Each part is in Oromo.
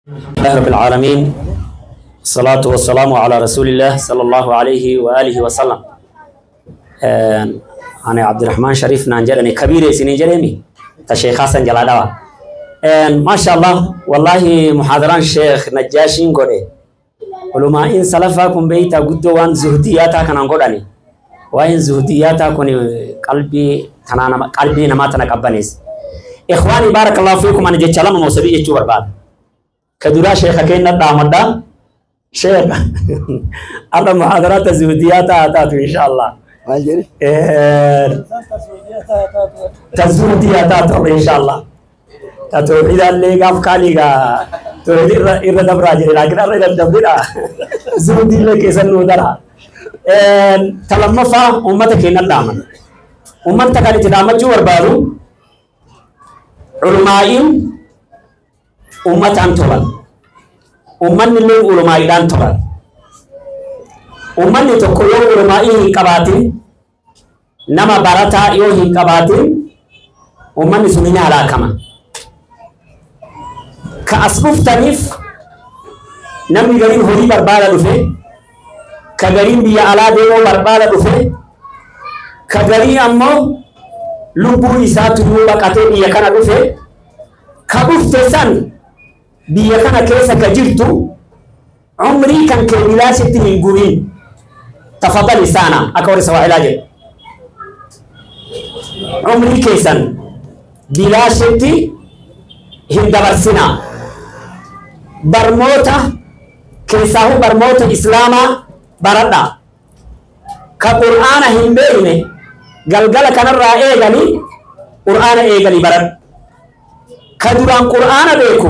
لله رب العالمين، الصلاة والسلام على رسول الله صلى الله عليه وآله وسلم. أنا عبد الرحمن شريف نانجرني كبير سنين جرمي تشيخ حسن جلالة. ما شاء الله والله محاضران شيخ نجاشين قولي ولما إن سلفاكم بيتا قدوان زهدياتا كان قولني وإن زهدياتا كوني قلبي تنانا قلبي نما تنقبنيس. إخواني بارك الله فيكم، أنا جيت سلام موسبي يجوا بعد كدورا شيخ كين ندامدا شيخ أنا محاضرات الزهديات آتات إن شاء الله. تزهديات آتات إن شاء الله. توحيد اللي قاف كاليغا توحيد إر دبراجي لكن أر دبرا زهدي اللي كيسن ودرا تلمفا أمتك ندامن أمتك اللي تدامت جوار بارو علمائين ummatan tolan, ummanni illee ulumaa'iidhaan tolan. Ummanni tokko yoo ulumaa'ii hin qabaatin, nama barataa yoo hin qabaatin, ummanni sun ni halaakama. Ka as dhuftaniif namni gariin horii barbaada dhufe, ka gariin biyya alaa deemuu barbaada dhufe, ka gariin ammoo lubbuu isaa tuyyuu baqatee biyya kana dhufe, ka dhufte san biyya kana keessa ka jirtu umrii kan kee bilaashitti hin gubin. Tafadhali sana akka warri sawaahilaa jedhu, umrii keessan bilaashitti hin dabarsinaa. Barmoota keessaahu barmoota islaamaa baradhaa. Ka qur'aana hin beekne galgala kanarraa eegalii qur'aana eegalii baradhu. Ka duraan qur'aana beeku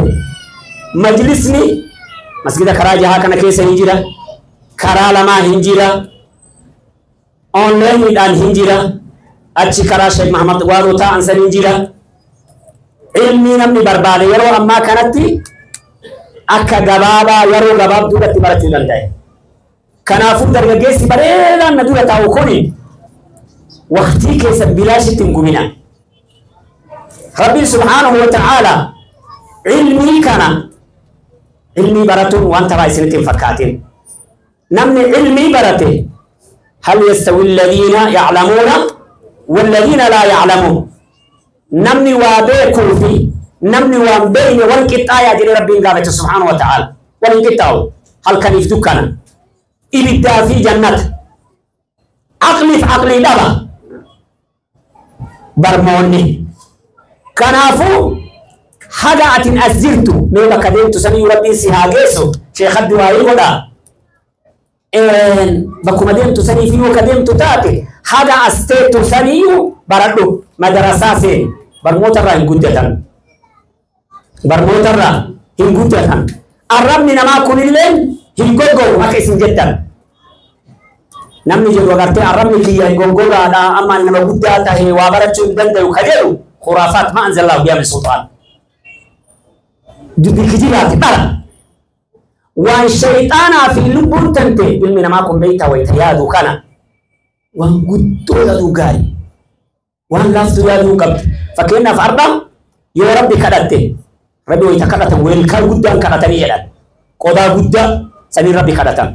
majlisni masgida karaa jahaa kana keessa hin jira, karaa lamaa hin jira, onlaayiniidhaan hin jira, achi karaa Sheekh Mahamad Waaroo ta'an san hin jira. Ilmi namni barbaade yeroo ammaa kanatti akka gabaabaa yeroo gabaabduudhatti barachuu danda'e. Kanaafuu dargaggeessi bareedaan na dura taa'u kuni waqtii keessa bilaashitti hin gubina. Rabbiin subhaanahu wa ta'aala ilmii kana ilmii baratuun waan taphaa isinitti hin fakkaatin. Namni ilmii barate hal yastawi alladhiina ya'lamuuna walladhiina laa ya'lamuun. Namni waa beekuu fi namni waan beekne wal qixxaayaa jedhee Rabbiin gaafate subhaanahu wa ta'aala. Wal hin qixxaawu halkaniif dukkana, ibiddaa fi jannata, aqliif aqlii dhaba barmoonni. Kanaafuu haga atin as jirtu mee bakka deemtu saniyyuu Rabbiin si haa geessu sheekaddi waayii godhaa. Bakkuma deemtu saniifiyyuu ka deemtu taate haga as teettu saniyyuu baradhu, madarasaa seeni. Barmoota irraa hin guddatan, barmoota irraa hin guddatan. Arrabni namaa kunilleen hin goggogu akka isin jettan. Namni jedhu agartee arrabni kiyya hin goggogaadha amma nama guddaa tahe waa barachuu hin danda'u ka jedhu khuraafaat ma anzalallahu bihaa min sultaan. Dubbi kijibaati dhara. Waan shayxaanaa fi lubbuun tante ilmi namaa kun beektaa wayita yaadu kana waan guddoo yaaduu gaarii, waan laaftuu yaaduu qabdu. Fakkeenyaaf arba yoo rabbi kadhatte, rabbi wayita kadhatan weelkaa guddaan kadhatanii jedhan, qodaa guddaa saniin rabbi kadhatan.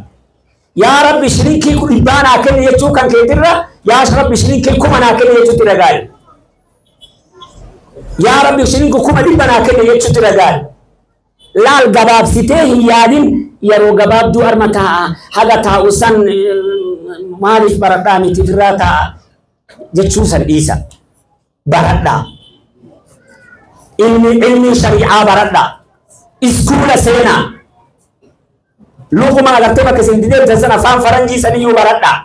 Yaa rabbi shirinkii dhibbaa naa kenni jechuu kan keetirra yaa rabbi shirinkii 1000 naa kenni jechuutti irra gaarii. Yaa rabbi shirinkii 100,000 naa kenni jechuutti irra gaarii. Laal gabaabsitee hin yaadin yeroo gabaabduu arma taa'a haga taa'u san maaliif baradhaa miti ofirraa taa'a jechuu san dhiisa. Baradhaa. Ilmi shari'aa baradhaa. Iskuula seenaa. Luquma agartee bakka isin deemtan sana afaan faranjii saniyyuu baradhaa.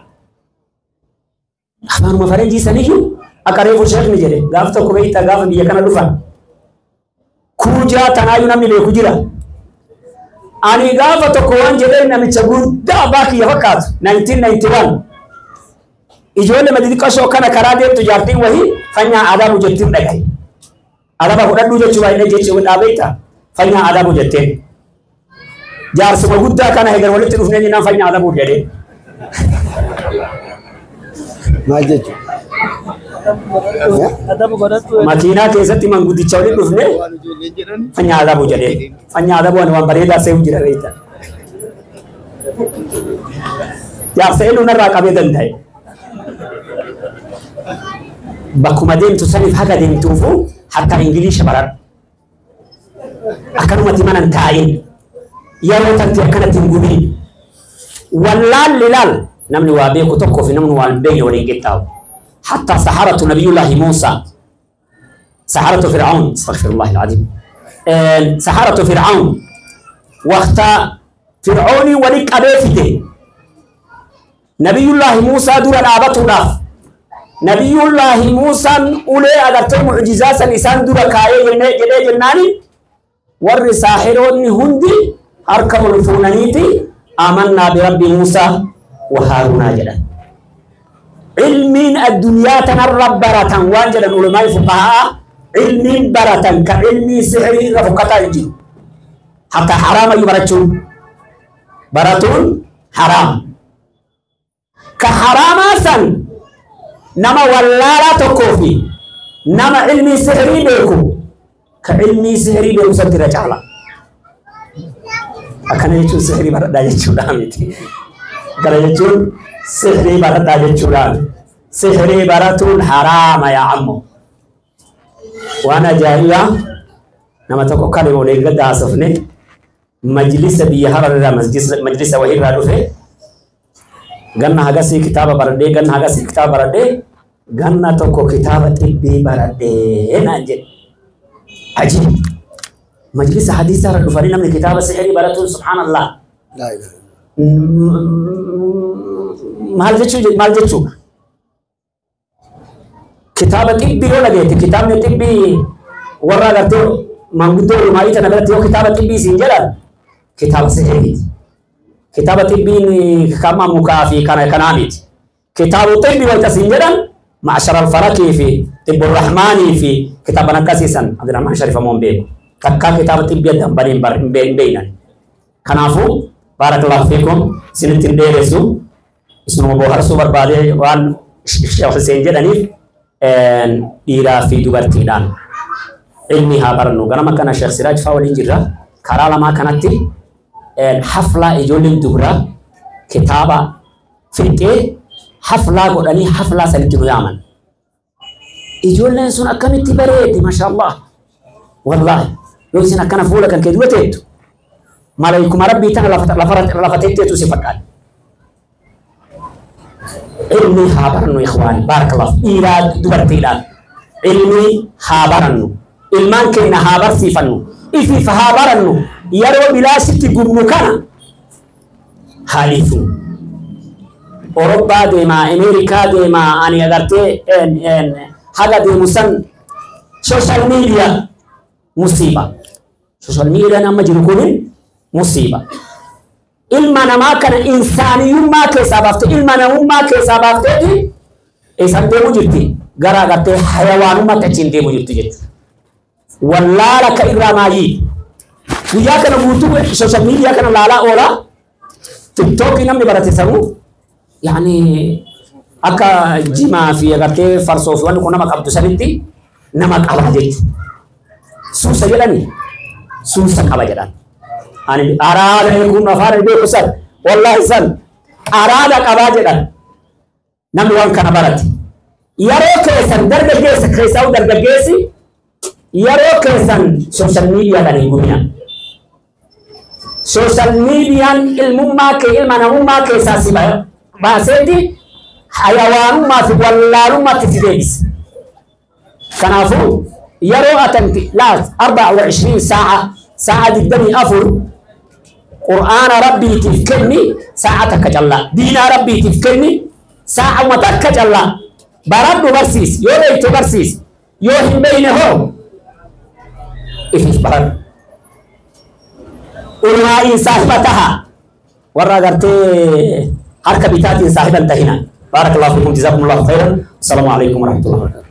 Afaanuma faranjii saniyyuu akka reefu sheekni jedhe gaaf tokko beektaa gaafa biyya kana dhufan. Kuujaa tanaayyuu namni beeku jira. Ani gaafa tokko waan jedheen namicha guddaa abbaa kiyya fakkaatu 1991. Ijoollee madidiqashoo kana karaa deemtu jaartiin wahii fanyaa adabu jettiin dhagaye. Adaba fudhadhuu jechuu baay'ee jechuu dhaabeetta fanyaa adabu jetteen. Jaarsuma guddaa kana eegan walitti dhufnee jennaan fanyaa adabu jedhee. Maal jechuudha? Makiinaa keessatti manguddicha waliin dhufne fanyaa adabu jedhee fanyaa adabu ani waan bareedaa se'u jira beekta. Jaarsa eenyu narraa qabee danda'e. Bakkuma deemtu saniif haga deemtuufu hatta Ingiliisha baradhu. Akkanumatti mana hin taa'in. Yeroo tanti akkanatti hin gubin. Wallaalli laal namni waa beeku tokkoo fi namni waa hin beekne waliin qixxaawu. حتى سحرة نبي الله موسى سحرة فرعون استغفر الله العظيم سحرة فرعون وقت فرعون ولك أبيفته نبي الله موسى دور الآبة لاف نبي الله موسى أولي أغرت معجزات إنسان دور كاية جناني ور ساحرون هندي أركب الفونانيتي آمنا برب موسى وهارون جلا علمين الدنيا تنرب برة وانجل العلماء الفقهاء علمين برة كعلمي سحري رفقتا يجي حتى حرام يبرتون برتون حرام كحرام سن نما ولالا تكوفي نما علمي سحري بيكو كعلمي سحري بيكو سنتي رجعلا أكن يجون سحري برد يجون دامتي كان يجون سحري برد يجون سحري برتون حرام يا عمو وأنا جاية نما تكو كلمة ولين قد أسفني مجلس بيهر مجلس وهير رادوفه ganna hagasii kitaaba baradhee ganna hagasii kitaaba baradhee ganna tokko kitaaba xibbii baradhee naan jedhe. Ajiib! Majlisa hadiisaa irra dhufanii namni kitaaba sihirii baratuun subhaanallah. Maal jechuu maal jechuu? Kitaaba xibbii yoo dhageette kitaabni xibbii warra agartee maanguddoo ulumaayii tana biratti yoo kitaaba xibbii siin jedhan kitaaba sihiriiti. كتاب طبي كما مكافي كان كناميت كتاب طبي والتسنجدا معشر الفرقي في طب الرحمن في كتاب نكاسيسا عبد الرحمن شريف مون بيك تكا كتاب طبي دم بين بينا كنافو بارك الله فيكم سنتين ديرسو اسمه بوهر سوبر بادي وان شيخ حسين جدنيف ان ديرا في دبرتيدان علمي ها برنو غنما كان شيخ سراج فاولين جرا كرالا ما كانت حفلة إجولين دبرا كتابة فتة حفلة قراني حفلة سنتين يامن إجولين سون أكمل تبريد ما شاء الله والله لو سن أكنا فولا كان كدوتيت ملايكم ربي تنا لفتت تسفكال علمي خبرنو إخواني بارك الله إيراد دبرتيلان علمي خبرنو إلمان كنا خبر سيفنو إفي فخبرنو yeroo bilaashitti gubnu kana haalifu Awurooppaa deemaa Ameerikaa deemaa ani agartee haga deemu san social media musiiba social media amma jiru kun musiiba ilma namaa kana insaaniyummaa keessaa baaftee ilma namummaa keessaa baafteeti eessan deemu jirti gara agartee hayawaanummaatti achiin deemu jirti jechuudha wallaala ka irraa maayii guyyaa kana guutuu social media kana laalaa oola tiktookii namni barate sanuu yaani akka jimaa fi agartee farsoo fi wanni kun nama qabdu sanitti nama qaba jechuudha. Suusa jedhani suusa qaba jedhan. Ani araada eeguun afaan beeku san wallaahi san araada qabaa jedhan namni waan kana barate. Yeroo keessan dargaggeessa keessaa dargaggeessi yeroo keessan social media kan hin gubina. Social media ilmummaa kee ilma namummaa keessaa si baaseeti hayawaanummaa fi wallaalummaatti si deebisa. Kanaafuu yeroo atanti laas 24 saa'a saa'a 24 qur'aana rabbiitiif kenni saa'a takka callaa diinaa rabbiitiif kenni saa'a takka callaa baradhu barsiis yoo beekte barsiis yoo hin beekne hoo ifiif baradhu. Ulmaa'iin saahiba taha warra agartee harka bitaatiin saahiban tahina. Baarakallahu fiikum jazakumullahu khairan. Assalaamu alaikum warahmatullahi wabarakatuh.